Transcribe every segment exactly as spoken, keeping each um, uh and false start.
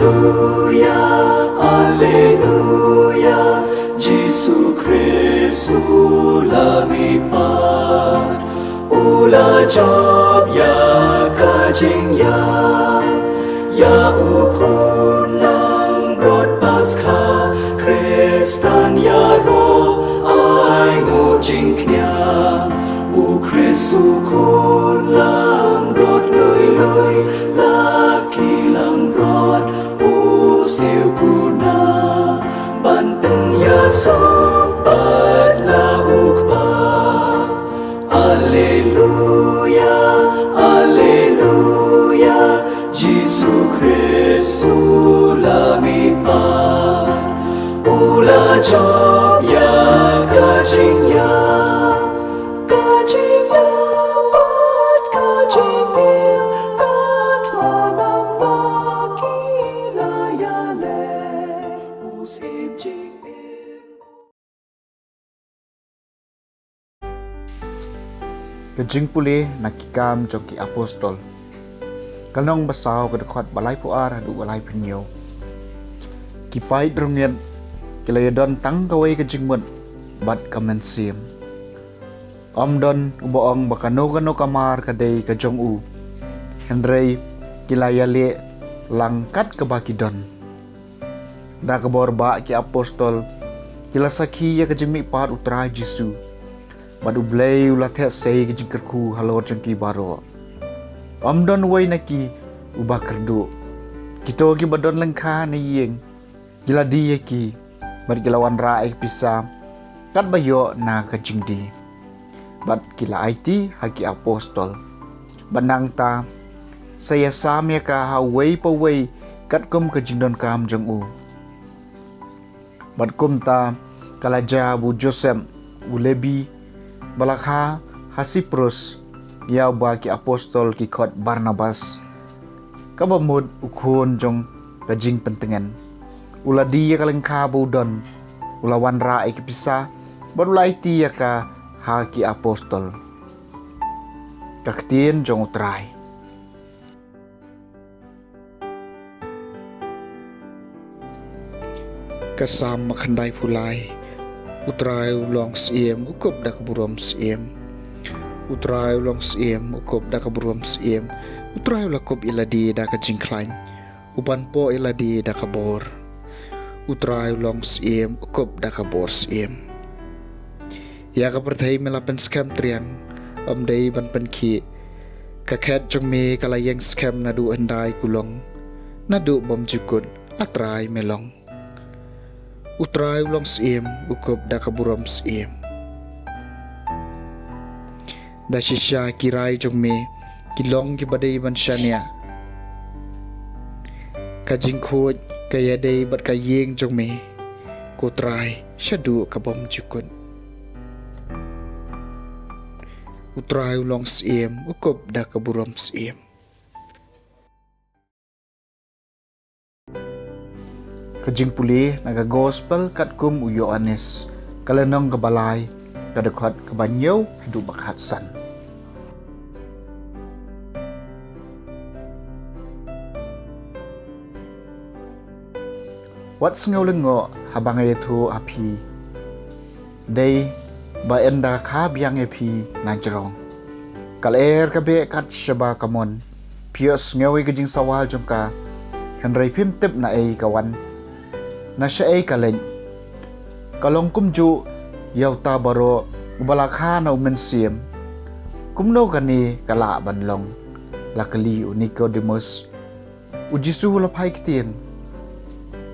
Alleluia, Alleluia, Jisu Khrist u la mihpat, u la jop ïa ka jingïap, ïa u khun langbrot Paskha, Khristan ïaroh ai nguh jingkñia, u Khrist u khun langbrot lui lui, la ki langbrot u siew kuna, ban pynïasoh pat la u Kpa. Alleluia, Alleluia, Jisu Khrist u la mihpat, u la jop ïa ka jingïap, ka jingïap bad ka jingim, ka thngan amla ki la ïaleh, u Syiem jingim. Ka jingpule na Ki Kam jong ki Apostol, ka lynnong ba saw, ka dkhot ba laiphew ar haduh ba laiphew hynñiew. Ki paid rngit ki la ïadon tang kawei ka jingmut bad ka mynsiem. Ym don uba ong ba kano kano ka mar ka dei ka jong u, hynrei ki la ïaleh lang kat kaba ki don. Da ka bor ba ki apostol ki la sakhi ïa ka jingmihpat U Trai Jisu, bad U Blei u la theh sei ka jingkyrkhu halor jong ki baroh. Ym don uwei na ki uba kyrduh. Kito kiba don lyngkha na ïing ki la die ïa ki, bad ki la wanrah ïa ki pisa katba ïoh na ka jingdie, bad ki la aiti ha ki apostol. Bad nangta sa ïasam ïa ka ha uwei pa uwei katkum ka jingdonkam jong u. Bad kumta ka la jia ba u Joseph u Lebi, ba la kha ha Siprus, ïa uba ki apostol ki khot Barnabas, kaba mut u khun jong ka jingpyntngen, u la die ïa ka lyngkha ba u don, u la wanrah ïa ki pisa, bad u la aiti ïa ka ha ki apostol. Ka ktien jong U Trai. Ka Salm ba khyndaiphew lai. U Trai u long Syiem, u kup da ka burom syiem. U Trai u long Syiem, u kup da ka burom syiem. U Trai u la kup ïa lade da ka jingkhlaiñ, u pynpoh ïa lade da ka bor. U Trai u long Syiem, u kup da ka bor syiem. Ïa ka pyrthei me la pynskhem triang, ym dei ban pynkhih. Ka khet jong me ka la ïeng skhem naduh hyndai kulong, naduh bymjukut, A Trai me long. U Trai u long Syiem, u kup da ka burom syiem. Da shisha ki rai jong me ki long kiba dei ban shaniah. Ka jingkhuid ka ïadei bad ka ïing jong me, ko Trai, shaduh ka bymjukut. U Trai u long Syiem, u kup da ka burom syiem. Ka jingpule na ka Gospel katkum u Ïoannis, ka lynnong kaba lai, ka dkhot kaba hynñiew haduh ba khatsan. Wat sngew lyngngoh haba nga ïathuh ha phi. Dei ba ynda ka kha biang ïa phi na jrong, ka lyer ka beh kat shaba ka mon, phi ïohsngew ïa ka jingsawal jong ka, hynrei phim tip naei ka wan, na shaei ka leit. Ka long kumjuh ïa uta baroh uba la kha na u Mynsiem. Kumno kane ka lah ban long? La kylli u Nikodemus. U Jisu u la phai ktien.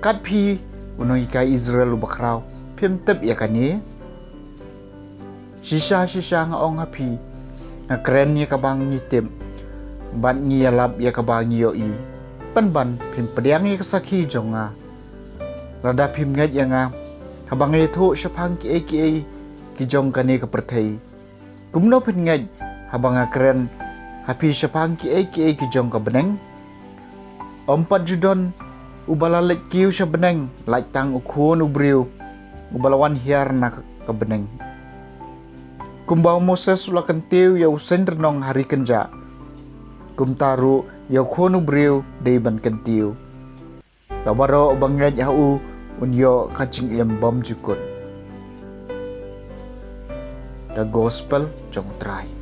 Kat phi u nonghikai Israel uba khraw, phim tip ïa kane? Shisha shisha nga ong ha phi, nga kren ïa kaba ngi tip, bad ngi ïalap ïa kaba ngi ïohi, pynban phim pdiang ïa ka sakhi jong nga. Lada phim ngeit ïa nga haba nga ïathuh shaphang kiei kiei ki jong kane ka pyrthei, kumno phin ngeit haba nga kren ha phi shaphang kiei kiei ki jong ka bneng? Ym pat ju don uba la leit kiew sha bneng, lait tang u Khun u briew uba la wan hiar na ka bneng. Kumba u Moses u la kyntiew ïa u seng rnong ha ri kynjah, kumta ruh ïa u Khun u briew dei ban kyntiew. Uta baroh uba ngeit ha u un ïoh ka jingim bymjukut. The Gospel jong u Trai.